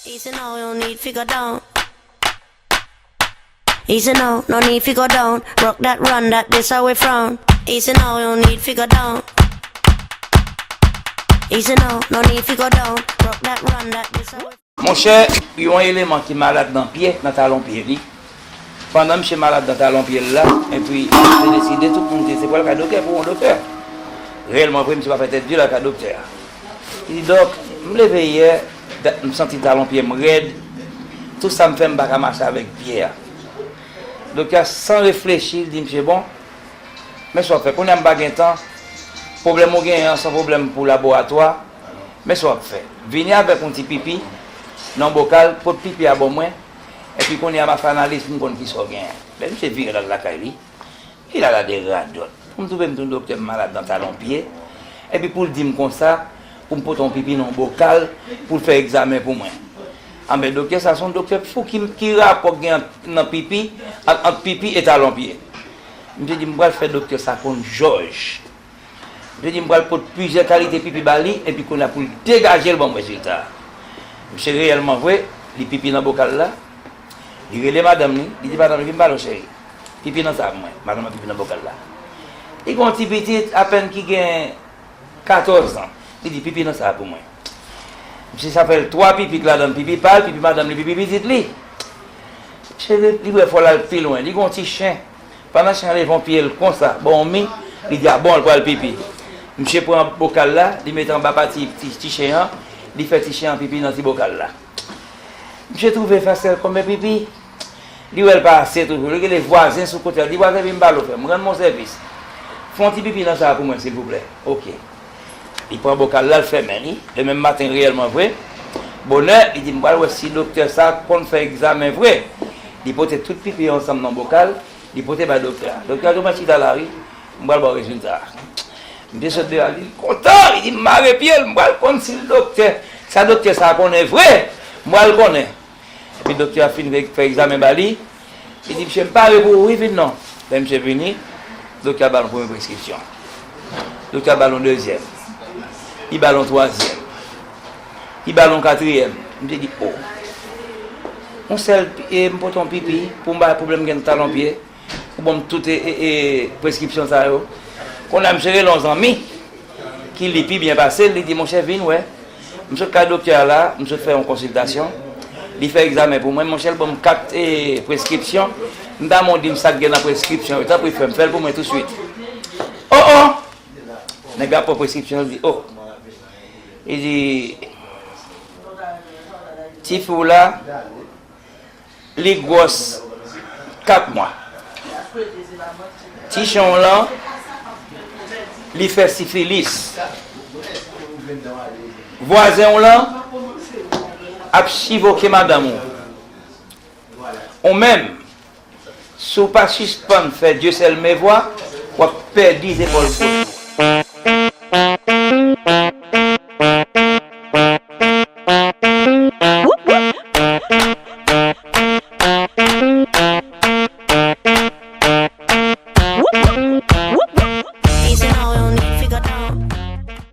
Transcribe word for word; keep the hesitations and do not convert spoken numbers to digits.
Easy now, no need fi go down. Easy now, no need fi go down. Rock that, run that, this how we frown. Easy now, no need fi go down. Easy now, no need fi go down. Rock that, run that, this how we Monchè, yon eleman ki malad nan pye, nan talon pye li. Pandan misye malad nan talon pye l la, epi misye deside tout moun di se pou al ka doktè, pou yon doktè. Reyèlman vre, misye pa fè tèt di l al ka doktè a. Li di, "Dòk, m leve yè, dat m santi talon pye m rèd, tout sa m fè m pa ka mache avèk pye a." Doktè a, san reflechi, li di misye, "Bon, men sa w ap fè, kounye a m pa gen tan, pwoblèm ou genyen an se yon pwoblèm pou laboratwa, men sa w ap fè, vini avèk yon ti pipi nan yon bokal, pot pipi a ban mwen, epi kounye a m a fè analiz pou m konn kisa w genyen." Lè misye vire l al lakay li, li al la de radòt. Pou m twouve m di yon doktè m malad nan talon pye, epi pou l di m konsa, pou m pote yon pipi nan yon bokal, pou l fè egzamen pou mwen. Anben, doktè sa se yon doktè fou, ki, ki rapò k gen ant, nan pipi, ant, ant pipi e talon pye. Misye di m pral fè doktè sa konn jòj. Misye di m pral pot plizyè kalite pipi ba li, epi kounye a pou l degaje l ban m rezilta a. Misye reyèlman vre, li pipi nan bokal la, li rele madanm li, li di madanm li, "Vin m pale w, cheri. Pipi nan sa pou mwen." Madanm nan pipi nan bokal la. Li gen yon ti pitit apèn ki gen katòz an. Li di, "Pipi nan sa pou mwen." Misye sa fè l twa pipi k ladan l, pipi pa l, pipi madanm li, pipi pitit li. Misye li, li wè fò l al pi lwen. Li gen yon ti chen. Pandan chen an leve yon pye l konsa, bon, yon mi, li di, "A bon, l pral pipi." Misye pran bokal la, li mete anba pati ti, ti chen an, li fè ti chen an pipi nan ti bokal la. Misye twouve fè sèl konbyen pipi. Li wè l pa ase toujou. Li rele vwazen sou kote a. Li di, "Vwazen, vin m pale w, frè m. Rann mwen yon sèvis. Fè yon ti pipi nan sa a pou mwen, silvouplè." Oke. Li pran bokal la, l fèmen li. Lemenm maten, reyèlman vre, bonè, li di, "M pral wè si doktè sa a konn fè egzamen vre." Li pote tout pipi yo ansanm nan bokal, li pote bay doktè a. Doktè a di, "Ou mèt chita la, wi. M pral ba w rezilta a." Misye sot deyò, li kontan, li di, "M mare pye l, m pral konn si l doktè. Sa doktè sa a konnen vre, m pral konnen." Epi doktè a fin fè, fè egzamen ba li. Li di, "Misye, m pare pou ou, wi, vin non." Lè misye vini, doktè a ba l yon premye preskripsyon. Doktè a ba l yon dezyèm. Li ba l yon twazyèm. Li ba l yon katriyèm. Misye di, "O. Yon sèl, e, m pote yon pipi pou m bay pwoblèm gen talon pye. Ou ban m tout, e, e, e, preskripsyon sa yo." Kounye a, misye rele yon zanmi ki li pi byen pase l, li di, "Monchè, vin wè. M sot kay doktè a la, m sot fè yon konsiltasyon. Li fè egzamen pou mwen, monchè, l ban m kat, e, preskripsyon. M ta renmen w di m sa k gen nan preskripsyon yo. Tanpri, frè m, fè l pou mwen tousuit." O, o! Nèg la pran preskripsyon, li di, "O." Li di, "Tifi w la, li gwòs kat mwa. Ti chen w lan, li fè sifilis. Vwazen w lan ap chivoke madanm ou. Ou menm, si w pa sispann fè Dieu seul me voit, w ap pèdi zepòl goch."